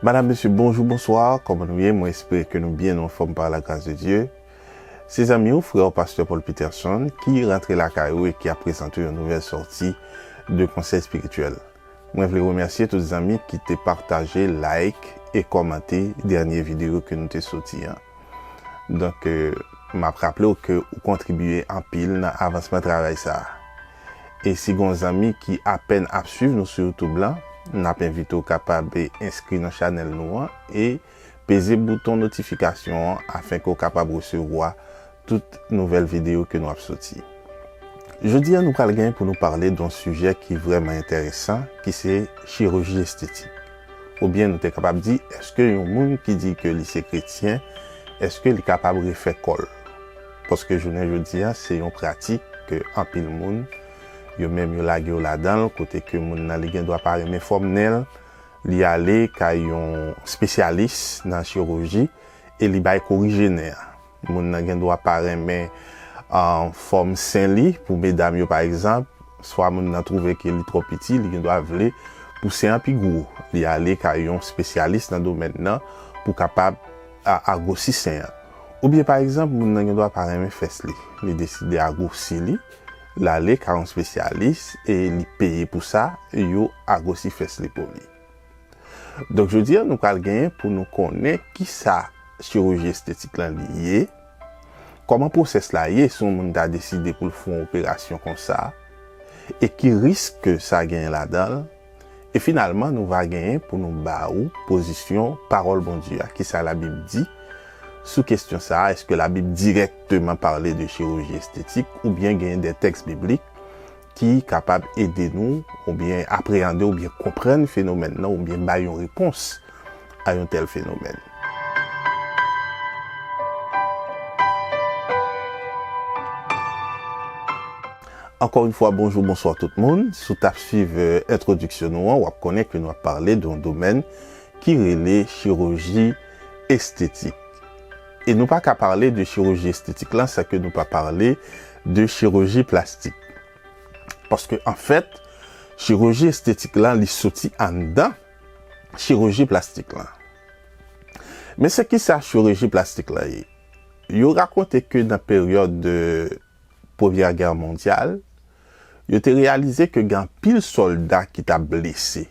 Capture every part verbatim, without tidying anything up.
Madam, mesye, bonjou, bonswa, kòman nou ye? Mwen espere ke nou byen, nou anfòm pa la gras de Dye. Se zanmi w, frè w, pastè Paul Peterson, ki rantre lakay ou e ki ap prezante yon nouvèl sòti de konsèy espirityèl. Mwen vle remèsye tout zanmi ki te pataje, like e kòmante dènye videyo ke nou te soti an. Donk, euh, m ap raple w ke ou kontribye anpil nan avansman travay sa a. E si gon zanmi ki apèn ap swiv nou sou YouTube lan, n ap envite w kapab enskri nan chanèl nou an e peze bouton notifikasyon an afenke w kapab resevwa tout nouvèl videyo ke nou ap soti. Jodi a, nou pral gen pou nou pale de yon sijè ki vrèman enteresan, ki se chiriji estetik. Oubyen nou te kapab di, èske yon moun ki di ke li se kretyen, èske li kapab refè kò l? Paske jounen jodi a, se yon pratik ke anpil moun, yo menm yo lage yo ladan l, kote ke moun nan li gen dwa pa renmen fòm nen l, li ale kay yon espesyalis nan chiriji e li bay korije nen an. Moun nan gen dwa pa renmen, ah, fòm sen li, pou medam yo pa egzanp, swa moun nan twouve ke li twò piti, li gen dwa vle pou sen an pi gwo. Li ale kay yon espesyalis nan domèn nan pou kapab a, agwosi sen an. Oubyen pa egzanp, moun nan gen dwa pa renmen fès li. Li deside agwosi li, l ale kay yon espesyalis e li peye pou sa, yo agwosi fès li pou li. Donk jodi a, nou pral genyen pou nou konnen kisa chiriji estetik lan li ye, kòman pwosès la ye si yon moun ta deside pou l fè yon operasyon konsa, e ki risk ke sa genyen ladan l, e finalman nou va genyen pou nou ba ou pozisyon pawòl Bondye a, kisa Labib di sou kesyon sa a, èske Labib dirèkteman pale de chiriji estetik oubyen genyen de tèks biblik ki kapab ede nou oubyen apreyande oubyen konprann fenomèn nan oubyen bay yon repons a yon tèl fenomèn. Ankò yon fwa, bonjou, bonswa tout moun. Si w t ap swiv, euh, entwodiksyon nou an, w ap konnen ke nou ap pale de yon domèn ki rele chiriji estetik. E nou pa ka pale de chiriji estetik lan san ke nou pa pale de chiriji plastik. Paske, anfèt, chiriji estetik lan, li soti anndan chiriji plastik lan. Men se kisa chiriji plastik lan ye? Yo rakonte ke nan peryòd de Premyè Gè Mondyal, yo te reyalize ke gen anpil sòlda ki t ap blese.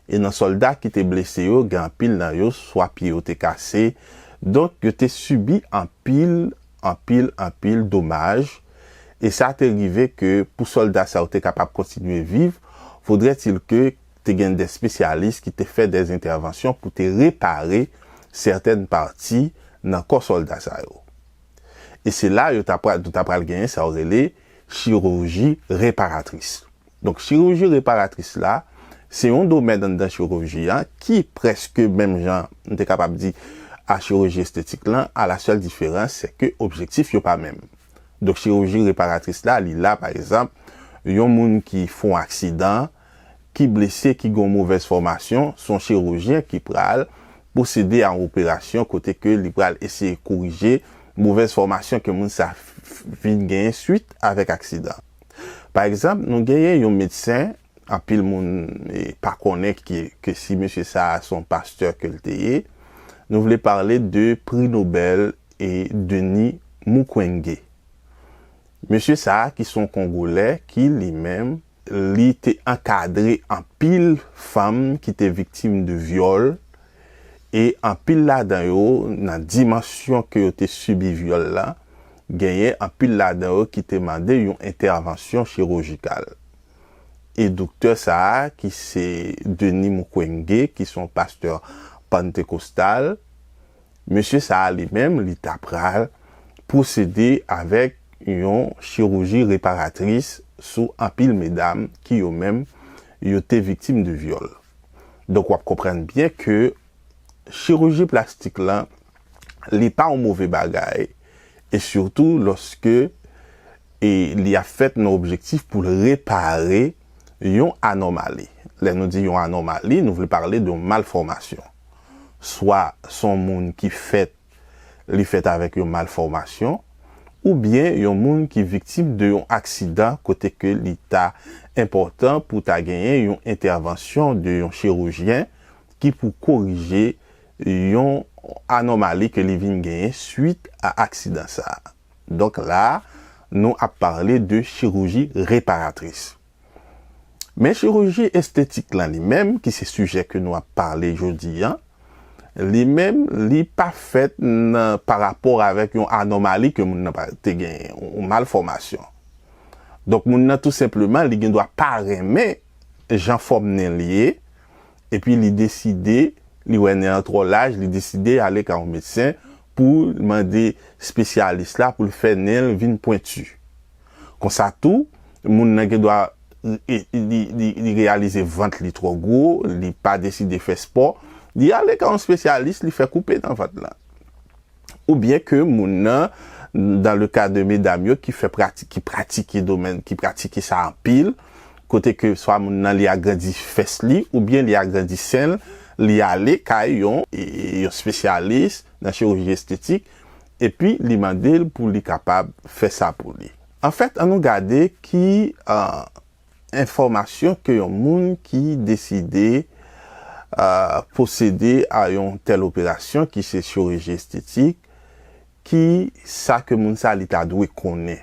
E nan sòlda ki te blese yo, gen anpil nan yo, swa pye yo te kase. Donk, yo te sibi anpil, anpil, anpil domaj. E sa te rive ke pou sòlda sa yo te kapab kontinye viv, fodrètil ke te gen de espesyalis ki te fè de entèvansyon pou te repare sètèn pati nan kò sòlda sa yo. E se la yo ta pral, nou ta pral genyen sa yo rele chiriji reparatris. Donk, chiriji reparatris la, se yon domèn anndan chiriji an ki prèske menm jan, nou te kapab di, a chiriji estetik lan, a la sèl diferans, se ke objektif yo pa menm. Donk, chiriji reparatris la, li la, pa egzanp, yon moun ki fè yon aksidan, ki blese, ki gen yon movèz fòmasyon, se yon chirurjyen ki pral pwosede a yon operasyon kote ke li pral eseye korije movèz fòmasyon ke moun sa f-, f-, vin genyen swit avèk aksidan. Pa egzanp, nou genyen yon medsen, anpil moun, e, pa konnen ki, ke si mesye sa a se yon pastè ke l te ye. Nou vle pale de pri Nobèl, e, Denis Mukwege. Mesye sa a, ki se yon Kongolè, ki li menm, li te ankadre anpil fanm ki te viktim de vyòl, e anpil ladan yo, nan dimansyon ke yo te sibi vyòl la, genyen anpil ladan yo ki te mande yon entèvansyon chirujikal. E doktè sa a, ki se Denis Mukwege, ki se yon pastè pantekostal, mesye sa a li menm, li ta pral pwosede avèk yon chiriji reparatris sou anpil medam ki yo menm, yo te viktim de vyòl. Donk, w ap konprann byen ke chiriji plastik lan, li pa yon move bagay, e sitou lòske, e, li ap fèt nan objektif pou l repare yon anòmali. Lè nou di yon anòmali, nou vle pale de yon malfòmasyon. Swa se yon moun ki fèt, li fèt avèk yon malfòmasyon, oubyen yon moun ki viktim de yon aksidan kote ke li ta enpòtan pou ta genyen yon entèvansyon de yon chirujyen ki pou korije yon anòmali ke li vin genyen swit a aksidan sa a. Donk la, nou ap pale de chiriji reparatris. Men chiriji estetik lan li menm, ki se sijè ke nou ap pale jodi a, li menm, li pa fèt nan, pa rapò avèk yon anòmali ke moun nan pa, te genyen, yon malfòmasyon. Donk, moun nan tou senpleman, li gen dwa pa renmen jan fòm nen li ye, epi li deside, li wè nen an twò laj, li deside ale ka yon medsen pou l mande espesyalis la pou l fè nen l vin pwenti. Konsa tou, moun nan gen dwa, e, li, li, li reyalize vant li twò gwo, li pa deside fè spò, li ale ka yon espesyalis, li fè koupe nan vant lan. Oubyen ke moun nan, dans le cas de medam yo ki fè pratik, ki pratike domèn, ki pratike sa anpil, kote ke swa moun nan li agrandi fès li, oubyen li agrandi sen l, li ale kay yon, e, yon espesyalis nan chiriji estetik, epi li mande l pou li kapab fè sa pou li. Anfèt, ann nou gade ki, euh, enfòmasyon ke yon moun ki deside, euh, posede a yon tèl operasyon ki se chiriji estetik, ki sa ke moun sa li ta dwe konnen.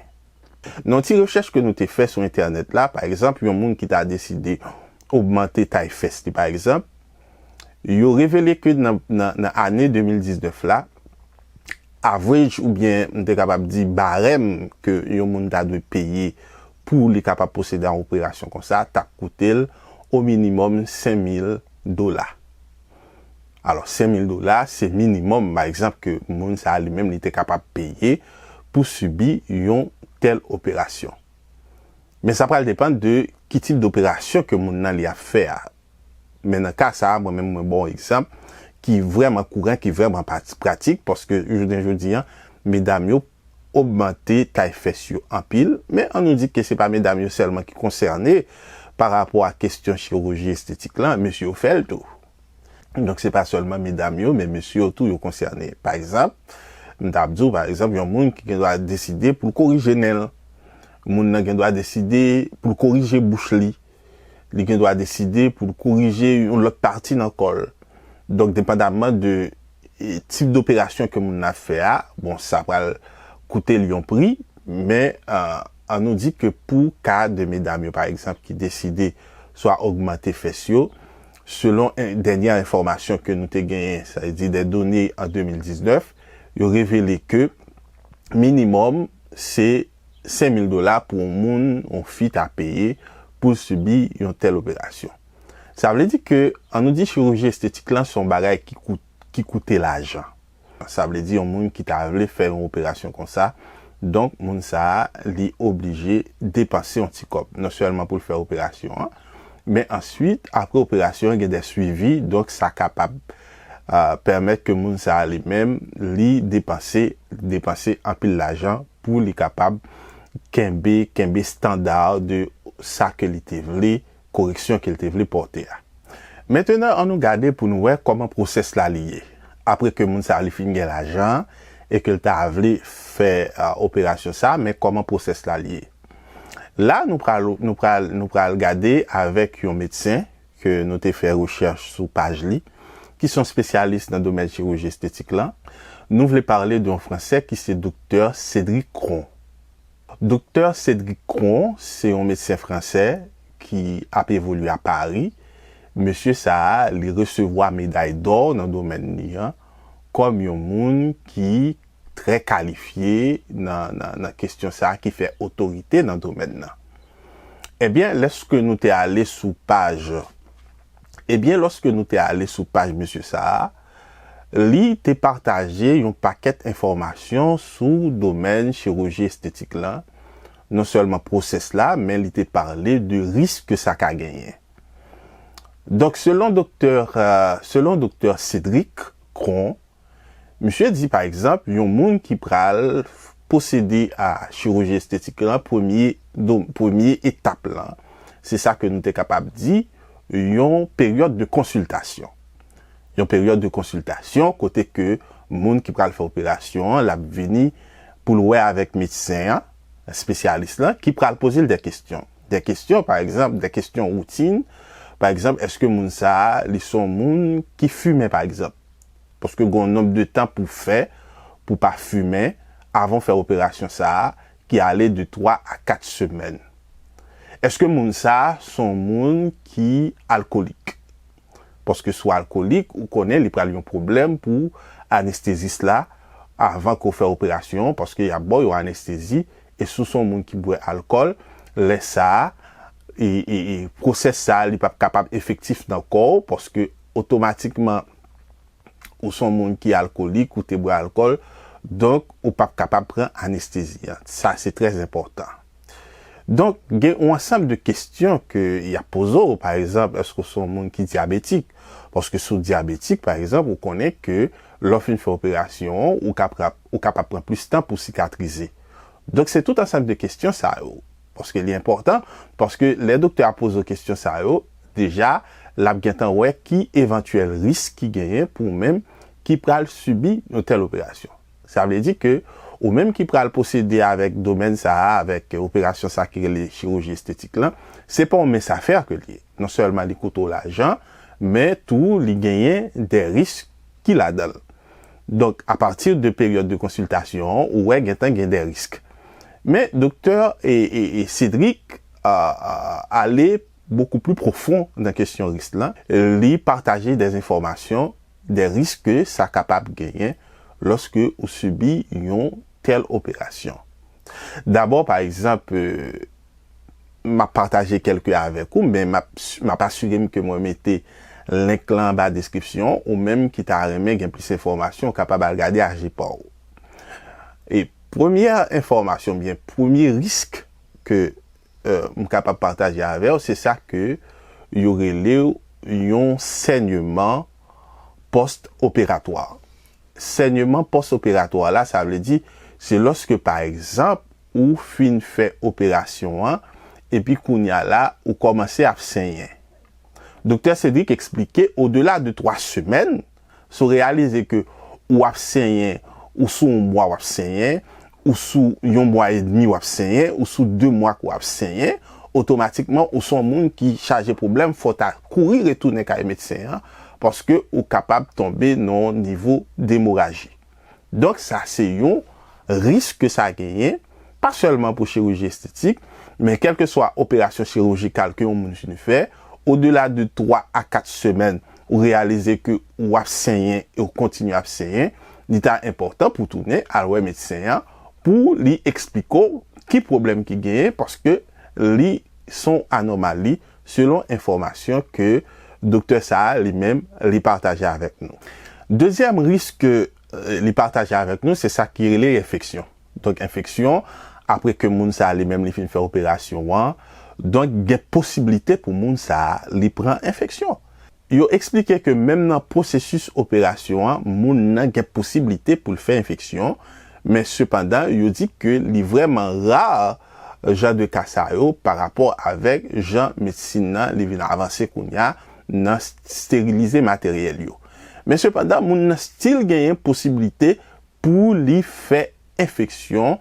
Nan ti rechèch ke nou te fè sou entènèt la, pa egzanp, yon moun ki ta deside ogmante tay fès li, pa egzanp, yo revele ke nan, nan, nan ane de mil diznèf la, average oubyen m te kapab di barèm ke yon moun ta dwe peye pou li kapab posede yon operasyon konsa, t ap koute l o minimòm senk mil dola. Alò, senk mil dola, se minimòm, pa egzanp, ke moun sa a li menm li te kapab peye pou sibi yon tèl operasyon. Men sa pral depann de ki tip doperasyon ke moun nan li ap fè a. Men nan ka sa a, mwen menm mwen ba w egzanp ki vrèman kouran, ki vrèman pati-, pratik, paske jounen jodi a, medam yo ogmante tay fès yo anpil, men ann nou di ke se pa medam yo sèlman ki konsène pa rapò a kesyon chiriji estetik lan, mesye yo fè l tou. Donk, se pa sèlman medam yo, men mesye yo tou yo konsène. Pa egzanp, m t ap di w, pa egzanp, yon moun ki gen dwa deside pou l korije nen l. Moun nan gen dwa deside pou l korije bouch li. Li gen dwa deside pou l korije yon lòt pati nan kò l. Donk, depandamman de, e, tip doperasyon ke moun nan ap fè a, bon, sa pral koute l yon pri, men, e, ann nou di ke pou ka de medam yo, pa egzanp, ki deside swa ogmante fès yo, selon en, dènye enfòmasyon ke nou te genyen, sa vle di de done an de mil diznèf, yo revele ke minimòm se senk mil dola pou yon moun, yon fi ta peye pou l sibi yon tèl operasyon. Sa vle di ke, ann nou di chiriji estetik lan se yon bagay ki kout-, ki koute lajan. Sa vle di yon moun ki ta vle fè yon operasyon konsa, donk moun sa a, li oblije depanse yon ti kòb, non sèlman pou l fè operasyon an, men answit, apre operasyon an, gen de swivi, donk sa kapab, e, pèmèt ke moun sa a li menm, li depanse, depanse anpil lajan pou li kapab kenbe, kenbe estanda de sa ke li te vle, koreksyon ke li te vle pòte a. Mentenan, ann nou gade pou nou wè kòman pwosès la li ye. Apre ke moun sa a li fin gen lajan e ke l ta vle fè, e, operasyon sa, men kòman pwosès la li ye. La, nou pral, nou pral, nou pral gade avèk yon medsen ke nou te fè rechèch sou paj li, ki se yon espesyalis nan domèn chiriji estetik lan. Nou vle pale de yon Fransè ki se Doktè Cédric Cron. Doktè Cédric Cron se yon medsen fransè ki ap evolye a Pari. Mesye sa a, li resevwa meday dò nan domèn li an, kòm yon moun ki trè kalifye nan, nan, nan kesyon sa a, ki fè otorite nan domèn nan. Ebyen, lèske nou te ale sou paj, ebyen, lòske nou te ale sou paj mesye sa a, li te pataje yon pakèt enfòmasyon sou domèn chiriji estetik lan, non sèlman pwosès la, men li te pale de risk ke sa ka genyen. Donk, selon doktè, e, selon doktè Cédric Cron, misye di, pa egzanp, yon moun ki pral pwosede a chiriji estetik lan, premye, do-, premye etap lan, se sa ke nou te kapab di, yon peryòd de konsiltasyon. Yon peryòd de konsiltasyon kote ke moun ki pral fè operasyon an, l ap vini pou l wè avèk medsen an, espesyalis lan, ki pral poze l de kesyon. De kesyon, pa egzanp, de kesyon woutin Pa egzanp, èske moun sa a, li se yon moun ki fimen, pa egzanp? Paske gen yon nonb de tan pou fè, pou pa fimen, avan w fè operasyon sa a, ki ale de twa a kat semèn. Èske moun sa a se yon moun ki alkolik? Paske si w alkolik, ou konnen li pral yon pwoblèm pou anestezis la avan ke w fè operasyon an, paske y ap ba w yon anestezi, e si w se yon moun ki bwè alkòl, lè sa a, e, e, e pwosès sa a, li p ap kapab efektif nan kò w, paske otomatikman, ou se yon moun ki alkolik, ou te bwè alkòl, donk, ou p ap kapab pran anestezi an. Sa, se trè enpòtan. Donk, gen yon ansanm de kesyon ke y ap poze w, pa egzanp, èske w se yon moun ki dyabetik? Paske si w dyabetik, pa egzanp, ou konnen ke lè w fin fè operasyon an, ou kapab, ou kapab pran plis tan pou sikatrize. Donk, se tout ansanm de kesyon sa yo. Paske li enpòtan, paske lè doktè a poze w kesyon sa yo, deja, l ap gentan wè ki evantyèl risk ki genyen pou ou menm ki pral sibi yon tèl operasyon. Sa vle di ke ou menm ki pral posede avèk domèn sa a, avèk operasyon sa ki rele chiriji estetik lan, se pa yon mens afè ke l ye. Non sèlman li koute w lajan, men tou li genyen de risk ki ladan l. Donk, apati de peryòd de konsiltasyon an, ou wè gentan gen de risk. Men, doktè e, e, e Cédric a, a, ale bokou pli pwofon nan kesyon risk lan. Li pataje de enfòmasyon, de risk ke sa kapab genyen lòske ou sibi yon tèl operasyon. Dabò, pa egzanp, e, m ap pataje kèlke avèk ou, men m ap, m ap asire m ke mwen mete link lan anba deskripsyon, ou menm ki ta renmen gen plis enfòmasyon, ou kapab al gade aje pa w. E premyè enfòmasyon, byen, premye risk ke, e, m kapab pataje avè w, se sa ke yo rele yon sènyeman pòs-operatwa. Sènyeman pòs-operatwa la, sa vle di, se lòske, pa egzanp, ou fin fè operasyon an, epi kounye a la, ou kòmanse ap senyen. Doktè Cédric eksplike, odela de twa semèn, si w reyalize ke ou ap senyen, ou sou yon mwa w ap senyen, ou sou yon mwa edmi w ap senyen, ou sou de mwa ke w ap senyen, otomatikman, ou se yon moun ki chaje pwoblèm, fò w ta kouri retounen kay medsen an, paske ou kapab tonbe nan yon nivo demoraji. Donk, sa se yon risk ke sa genyen, pa sèlman pou chiriji estetik, men kèlkeswa operasyon chirijikal ke yon moun fin fè, odela de twa a kat semèn, ou reyalize ke w ap senyen e w kontinye ap senyen, li ta enpòtan pou w tounen al wè medsen an, pou li eksplike w ki pwoblèm ki genyen, paske li se yon anòmali, selon enfòmasyon ke doktè sa a li menm li pataje avèk nou. Dezyèm risk ke, e, li pataje avèk nou, se sa ki rele enfeksyon. Donk, enfeksyon, apre ke moun sa a li menm li fin fè operasyon an, donk, gen posiblite pou moun sa a li pran enfeksyon. Yo eksplike ke menm nan pwosesis operasyon an, moun nan gen posiblite pou l fè enfeksyon, men sepandan, yo di ke li vrèman ra jan de ka sa yo pa rapò avèk jan medsin nan li vin avanse kounye a nan sterilize materyèl yo. Men sepandan, moun nan still genyen posiblite pou li fè enfeksyon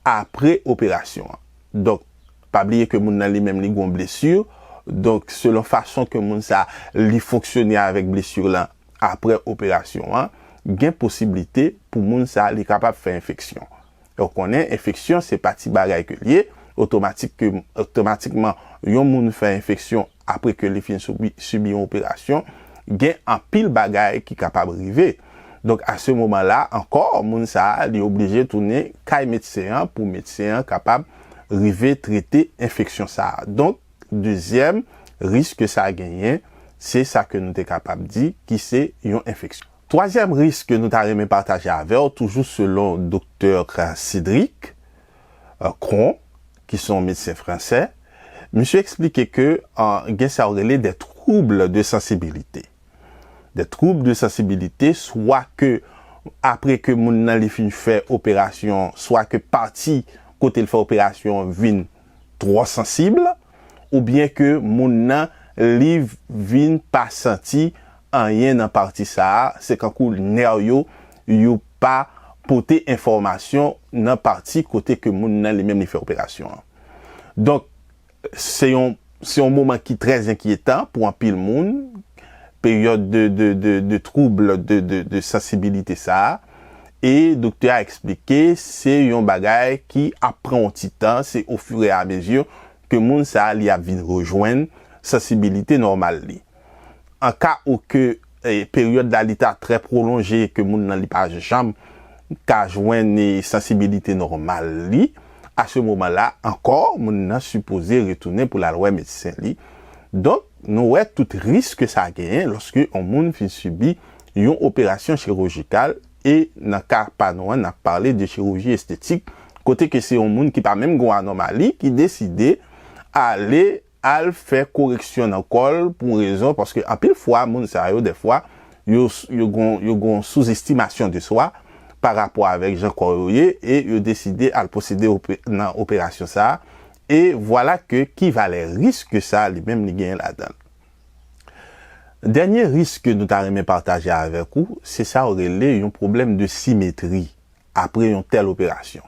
apre operasyon an. Donk, pa bliye ke moun nan li menm li gon blesi. Donk, selon fason ke moun sa li fonksyone avèk blesi lan apre operasyon an, gen posiblite pou moun sa li kapab fè enfeksyon. E w konnen, enfeksyon se pa ti bagay ke l ye. Otomatik ke, otomatikman, yon moun fè enfeksyon apre ke li fin sibi, sibi yon operasyon, gen anpil bagay ki kapab rive. Donk, a se moman la ankò, moun sa a, li oblije tounen kay medsen an pou medsen an kapab rive trete enfeksyon sa a. Donk, dezyèm risk ke sa genyen, se sa ke nou te kapab di ki se yon enfeksyon. Twazyèm risk ke nou ta renmen pataje avè w, toujou selon doktè Cédric, e, Cron, ki se yon medsen fransè, misye eksplike ke, e, gen sa yo rele de twouble de sansibilite. De twouble de sansibilite, swa ke apre ke moun nan li fin fè operasyon, swa ke pati kote l fè operasyon vin twò sansib, oubyen ke moun nan li vin pa santi anyen nan pati sa a, se kankou nè yo, yo pa pote enfòmasyon nan pati kote ke moun nan li menm li fè operasyon an. Donk, se yon Se yon moman ki trè enkyetan pou anpil moun, peryòd de, de, de, de twoub de, de, de sansibilite sa a. E doktè a eksplike se yon bagay ki ap pran yon ti tan, se ofiramezi ke moun sa a li ap vin rejwenn sansibilite nòmal li. An ka ou ke e, peryòd la li ta trè pwolonje, ke moun nan li pa janm ka jwenn e, sansibilite nòmal li, a se moman la ankò, moun nan sipoze retounen pou l al wè medsen li. Donk, nou wè tout risk ke sa genyen lòske yon moun fin sibi yon operasyon chirojikal, e nan ka pa nou an, n ap pale de chiroji estetik, kote ke se yon moun ki pa menm gen yon anòmali, ki deside ale al fè koreksyon nan kò l pou yon rezon, paske anpil fwa, moun sa yo, dèfwa, yo, yo gon, yo gon souzestimasyon de swa pa rapò avèk jan kò yo ye, e yo deside al pwosede ope- nan operasyon sa a. E vwala ke ki valè risk ke sa a li menm li genyen ladan l. Dènye risk ke nou ta renmen pataje avèk ou, se sa yo rele yon pwoblèm de simetri apre yon tèl operasyon.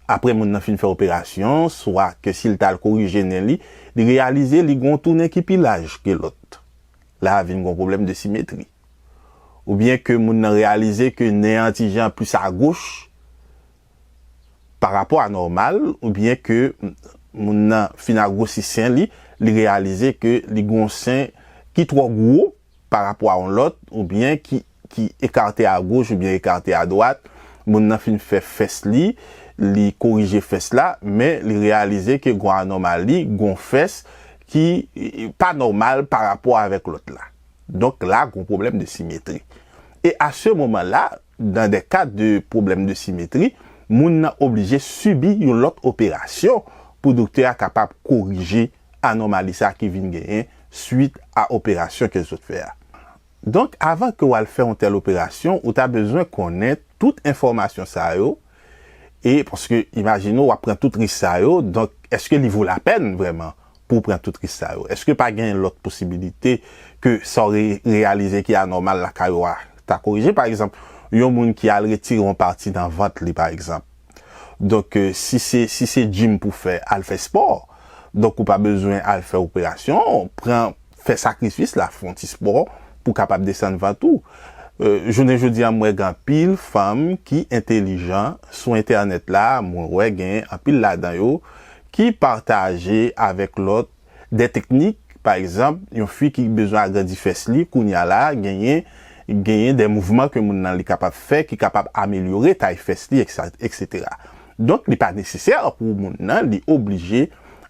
Apre moun nan fin fè operasyon, swa ke si l t al korije nen li, li reyalize li gen yon tou nen ki pi laj ke lòt. La a vin gen yon pwoblèm de simetri. Oubyen ke moun nan reyalize ke nen an ti jan plis agoch pa rapò a nòmal, oubyen ke moun nan fin agwosi sen li, li reyalize ke li gen yon sen ki twò gwo pa rapò a yon lòt, oubyen ki, ki ekate agoch oubyen ekate adwat. Moun nan fin fè fès li, li korije fès la, men li reyalize ke gen yon anòmali, gen yon fès ki e, pa nòmal pa rapò avèk lòt la. Donk la, gen yon pwoblèm de simetri. E a se moman la, dans des cas de problème de symétrie, moun nan oblije sibi yon lòt operasyon pou doktè a kapab korije anòmali sa ki vin genyen swit a operasyon ke l sot fè a. Donk, avan ke w al fè yon tèl operasyon, ou ta bezwen konnen tout enfòmasyon sa yo, e paske, imajine w ap pran tout risk sa yo, donk, èske li vo lapèn vrèman pou w pran tout risk sa yo? Èske pa gen lòt posibilite ke sa w re- reyalize ki anòmal lakay ou a ta korije? Pa egzanp, yon moun ki al retire yon pati nan vant li, pa egzanp. Donk, e, si se, si se gym pou fè, al fè spò. Donk, ou pa bezwen al fè operasyon, pran, fè sakrifis la, fè yon ti spò pou kapab desann vant ou. E, jounen jodi a, m wè gen anpil fanm ki entelijan sou entènèt la, mwen wè gen anpil ladan yo ki pataje avèk lòt de teknik, pa egzanp, yon fi ki bezwen agrandi fès li, kounye a la, genyen, genyen de mouvman ke moun nan li kapab fè, ki kapab amelyore tay fès li, et cetera. Donk, li pa nesesè pou moun nan, li oblije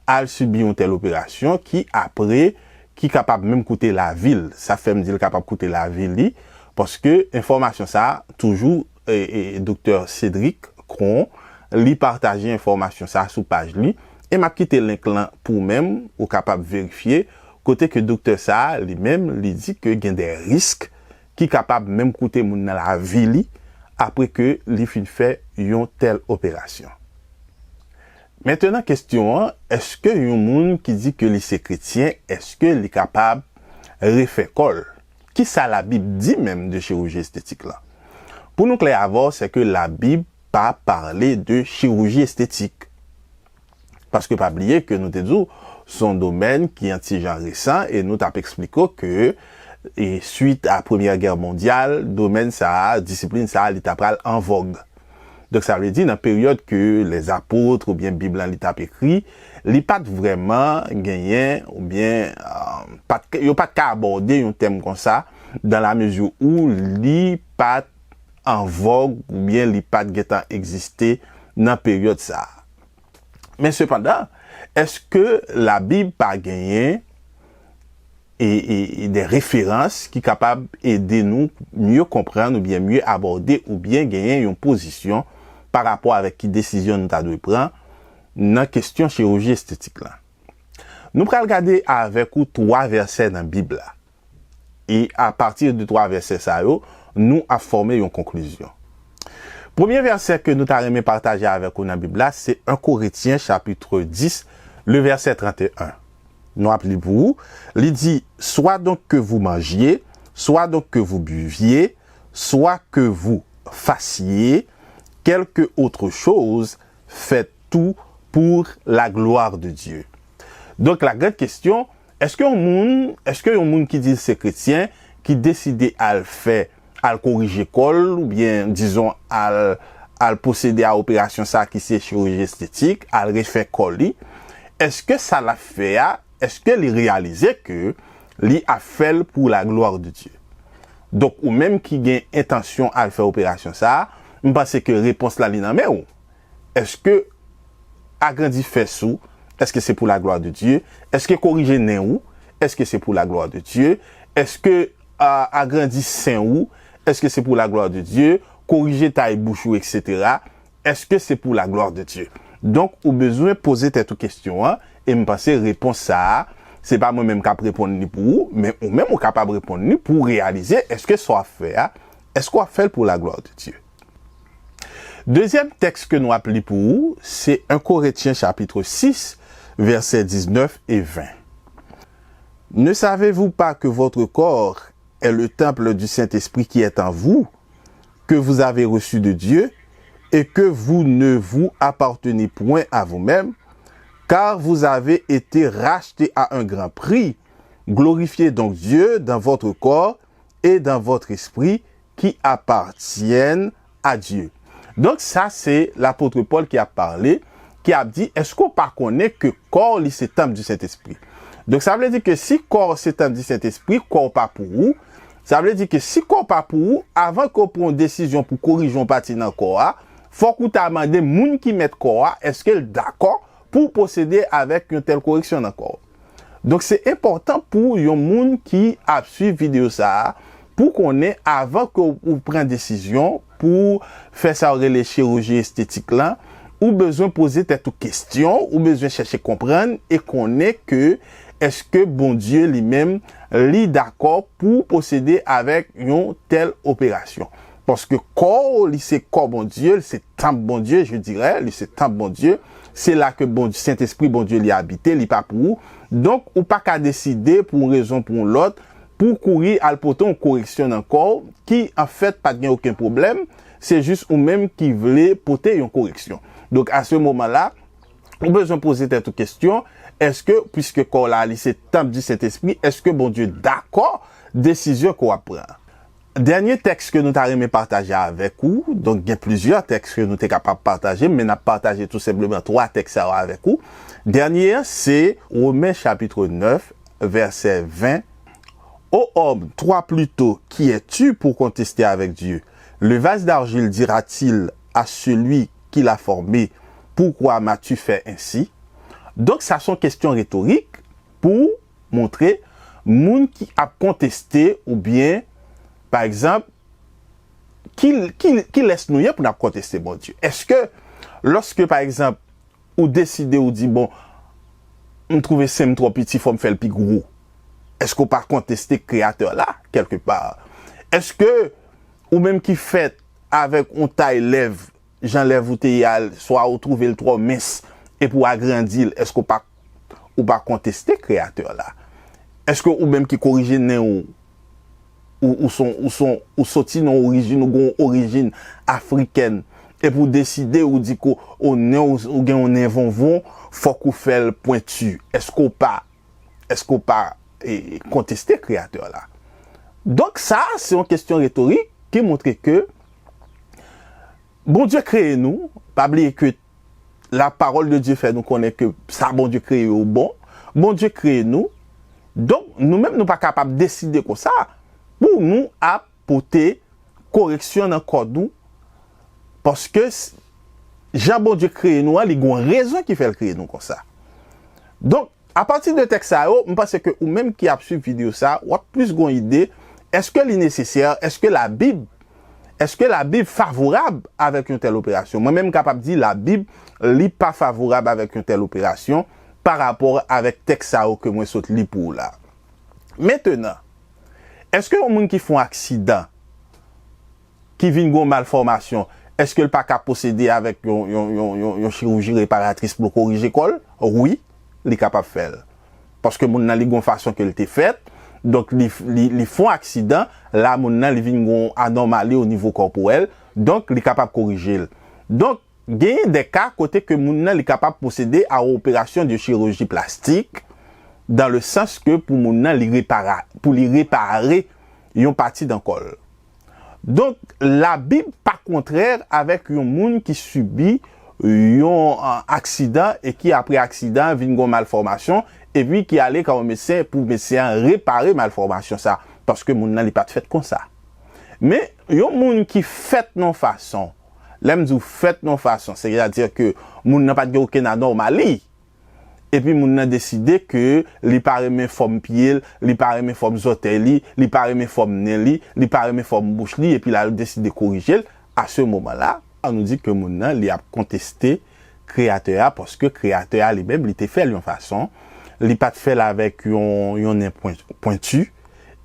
al sibi yon tèl operasyon ki apre, ki kapab menm koute lavi l. Sa fè m di l kapab koute lavi li, paske enfòmasyon sa a toujou, e, e, doktè Cédric Cron, li pataje enfòmasyon sa a sou paj li, e m ap kite link lan pou ou menm, ou kapab verifye, kote ke doktè sa a, li menm, li di ke gen de risk ki kapab menm koute moun nan lavi li, apre ke li fin fè yon tèl operasyon. Mentenan, kesyon an, èske yon moun ki di ke li se kretyen, èske li kapab refè kò l? Kisa Labib di menm de chiroji estetik la? Pou nou klè avè w, se ke Labib pa pale de chiroji estetik. Paske pa bliye ke nou te di w, se yon domèn ki yon ti jan resan e nou t ap eksplike w ke, e, swit a Premyè Gè Mondyal, domèn sa a, disiplin sa a, li ta pral an vòg. Donk, sa vle di, nan peryòd ke lèzapot oubyen Bib lan li t ap ekri, li pa t vrèman genyen, oubyen, e, pa t, yo pa t ka abòde yon tèm konsa, dans la mesure où li pa t an vòg, oubyen li pa t gentan egziste nan peryòd sa a. Men sepandan, èske Labib pa genyen e, e, e de referans ki kapab ede nou mye konprann oubyen mye abòde oubyen genyen yon pozisyon pa rapò avèk ki desizyon nou ta dwe pran nan kesyon chiroji estetik la? Nou pral gade avèk ou twa vèsè nan Bib la. E apati de twa vèsè sa yo, nou ap fòme yon konklizyon. Premye vèsè ke nou ta renmen pataje avèk ou nan Bib la, se en Korentyen chapit dis, le vèsè trannteyen. Nou ap li pou ou. Li di, soit donc que vous mangiez, soit donc que vous buviez, soit que vous fassiez quelque autre chose, faites tout pour la gloire de Dieu. Donk, la grande question, èske yon moun, èske yon moun ki di l se kretyen, ki deside al fè, al korije kò l, oubyen, dizon, al, al pwosede a operasyon sa ki se chirurji estetik, al refè kò li, èske sa l ap fè a, èske li reyalize ke li ap fè l pour la gloire de Dieu? Donk, ou menm ki gen entansyon al fè operasyon sa a, m panse ke repons la li nan men w. Èske agrandi fès ou, èske se pour la gloire de Dieu? Èske korije nen ou, èske se pour la gloire de Dieu? Èske, a, agrandi sen ou, èske se pour la gloire de Dieu? Korije tay bouch ou, et cetera. Èske se pour la gloire de Dieu? Donk, ou bezwen poze tèt ou kesyon an, e m panse repons sa a, se pa mwen menm k ap reponn li pou ou, men ou menm ou kapab reponn li pou w reyalize èske sa w ap fè a, èske w ap fè l pour la gloire de Dieu? Dezyèm tèks ke nou ap li pou ou, se un Corinthiens chapitre six, vèsè diznèf e ven. Ne savez-vous pas que votre corps est le temple du Saint-Esprit qui est en vous, que vous avez reçu de Dieu, et que vous ne vous appartenez point à vous-même, car vous avez été racheté à un grand prix. Glorifiez donc Dieu dans votre corps et dans votre esprit qui appartiennent à Dieu. Donk, sa se lapot Pòl ki ap pale, ki ap di, èske w pa konnen ke kò w li se tanp di Sentespri? Donk, sa vle di ke si kò w se tanp di Sentespri, kò w pa pou ou. Sa vle di ke si kò w pa pou ou, avan ke w pran yon desizyon pou korije yon pati nan kò a, fòk ou ta mande moun ki mèt kò a, èske l dakò pou w pwosede avèk yon tèl koreksyon nan kò w. Donk, se enpòtan pou yon moun ki ap swiv videyo sa a, pou konnen avan ke w pran desizyon pou fè sa yo rele chiriji estetik lan, ou bezwen poze tèt ou kesyon, ou bezwen chèche konprann e konnen ke èske Bondye li menm li dakò pou pwosede avèk yon tèl operasyon. Paske kò w, li se kò Bondye, li se tanp Bondye, je dirais, li se tanp Bondye. Se la ke Bondye, Sentespri Bondye li abite, li pa pou ou. Donk, ou pa ka deside pou yon rezon, pou yon lòt, pou w kouri al pote yon koreksyon nan kò w, ki, anfèt, pa t gen okenn pwoblèm, se jis ou menm ki vle pote yon koreksyon. Donk, a se moman la, ou bezwen poze tèt ou kesyon, èske, piske kò w la, li se tanp di Sentespri, èske Bondye dakò desizyon ke w ap pran? Dènye tèks ke nou ta renmen pataje avèk ou, donk gen plizyè tèks ke nou te kapab pataje, men n ap pataje tou senpleman twa tèks sa yo avèk ou. Dènye an, se Women chapit nèf, vèsè ven. Ô homme, toi plutôt, qui es-tu pour contester avec Dieu? Le vase d'argile dira-t-il à celui qui l'a formé, pourquoi m'as-tu fait ainsi? Donk, sa se yon kesyon retorik pou montre moun ki ap konteste oubyen, pa egzanp, ki, ki, kilès nou ye pou n ap konteste Bondye? Èske, lòske, pa egzanp, ou deside ou di, bon, m twouve sen m twò piti, fò m fè l pi gwo, èske w pa konteste Kreyatè la, kèlke pa? Èske ou menm ki fèt avèk yon tay lèv, jan lèv ou te ye a, swa ou twouve l twò mens, epi w agrandi l, èske w pa, ou pa konteste Kreyatè la? Èske ou menm ki korije nen w, ou, ou son, ou son, ou soti nan orijin, ou gon orijin afrikèn, epi ou deside, ou di ke o nen w, ou gen yon nen vonvon, fòk ou fè l pwenti? Èske w pa, èske w pa, e, konteste Kreyatè la? Donk, sa, se yon kesyon retorik ki montre ke Bondye kreye nou, pa bliye ke la parole de Dieu fè nou konnen ke sa Bondye kreye yo bon. Bondye kreye nou. Donk, nou menm, nou pa kapab deside konsa pou nou ap pote koreksyon nan kò nou, paske s-, jan Bondye kreye nou an, li gon rezon ki fè l kreye nou konsa. Donk, apati de tèks sa yo, m panse ke ou menm ki ap swiv videyo sa, w ap plis gon ide, èske li nesesè, èske Labib, èske Labib favorab avèk yon tèl operasyon? Mwen menm, m kapab di Labib, li pa favorab avèk yon tèl operasyon pa rapò avèk tèks sa yo ke mwen sot li pou ou la. Mentenan, èske yon moun ki fè yon aksidan, ki vin gen yon malfòmasyon, èske l pa ka pwosede avèk yon, yon, yon, yon, yon chiriji reparatris pou l korije kò l? Wi, li kapab fè l. Paske moun nan, li gen yon fason ke l te fèt, donk li, li, li fè yon aksidan, la moun nan, li vin gen yon anòmali o nivo kòporèl, donk li kapab korije l. Donk, genyen de ka kote ke moun nan, li kapab pwosede a yon operasyon de chiriji plastik, dans le sens que pou moun nan li repara, pou li repare yon pati nan kò l. Donk, Labib pa kontrè avèk yon moun ki sibi yon, eh, aksidan e ki, apre aksidan an, vin gen malfòmasyon, epi ki ale kay yon medsen pou medsen an repare malfòmasyon sa, paske moun nan li pa t fèt konsa. Men, yon moun ki fèt nan yon fason, lè m di w fèt nan yon fason, sètadi ke moun nan pa t gen okenn anòmali, epi moun nan deside ke li pa renmen fòm pye l, li pa renmen fòm zòtèy li, li pa renmen fòm nen li, li pa renmen fòm bouch li, epi l al deside korije l, à ce moment-là, nou di ke moun nan, li ap konteste Kreyatè a, paske Kreyatè a li menm, li te fè l yon fason, li pa t fè l avèk yon, yon nen pwen-, pwenti,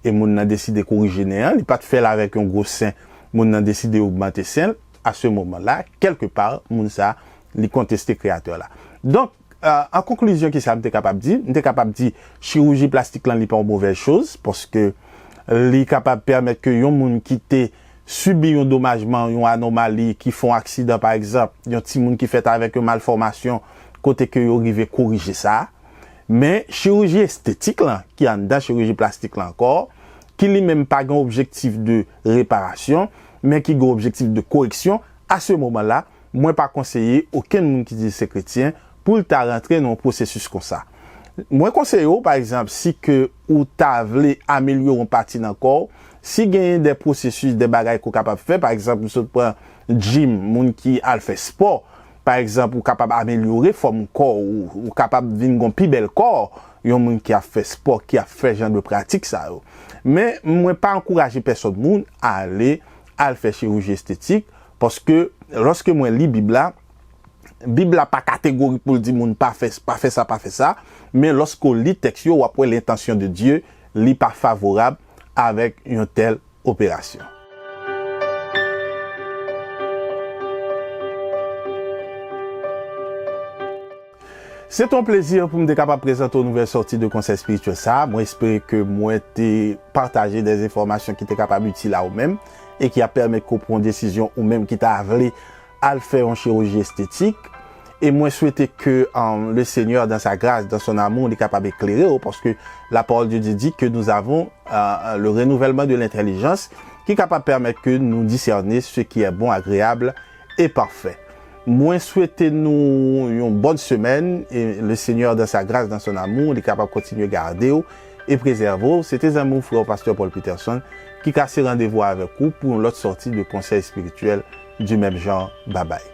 e moun nan deside korije nen an, li pa t fè l avèk yon gwo sen, moun nan deside ogmante sen l, à ce moment-là, quelque part, moun sa, li konteste Kreyatè la. Donk, euh, an konklizyon, ki sa m te kapab di? M te kapab di, chiriji plastik lan, li pa yon movèz choz, paske li kapab pèmèt ke yon moun ki te sibi yon domajman, yon anòmali, ki fè yon aksidan, pa egzanp, yon timoun ki fèt avèk yon malfòmasyon, kote ke yo rive korije sa. Men chiriji estetik lan, ki anndan chiriji plastik lan ankò, ki li menm pa gen objektif de reparasyon, men ki gen objektif de koreksyon, à ce moment-là, mwen pa konseye okenn moun ki di se kretyen pou l ta rantre nan yon pwosesis konsa. Mwen konseye w, pa egzanp, si ke ou ta vle amelyore yon pati nan kò w, si genyen de pwosesis, de bagay ke w kapab fè, pa egzanp, m sot pran gym, moun ki al fè spò, pa egzanp, ou kapab amelyore fòm kò w, ou kapab vin gen yon pi bèl kò, yon moun ki ap fè spò, ki ap fè jan de pratik sa yo. Men, mwen pa ankouraje pèsòn moun ale, al fè chiriji estetik, paske lòske mwen li Bib la, Bib la pa kategorik pou l di moun pa fè, pa fè sa, pa fè sa, men lòske w li tèks yo, w ap wè l'intention de Dieu, li pa favorab avèk yon tèl operasyon. Se te yon plezi pou m te kapab prezante w nouvèl sòti de konsèy espirityèl sa a. Mwen espere ke mwen te pataje de enfòmasyon ki te kapab itil a ou menm e ki ap pèmèt ke w pran yon desizyon ou menm ki ta vle al fè yon chiriji estetik. E mwen swete ke, um, le Seigneur, dans sa grâce, dans son amour, li kapab eklere w, paske la parole de Dieu dit que nous avons, euh, le renouvellement de l'intelligence ki kapab pèmèt ke nou disène ce qui est bon, agréable et parfait. Mwen swete nou yon bòn semèn, e le Seigneur, dans sa grâce, dans son amour, li kapab kontinye gade w e prezève w. Se te zanmi w, frè w, pastè Paul Peterson, ki kase randevou avèk ou pou yon lòt sòti de konsèy espirityèl du même genre. Babay.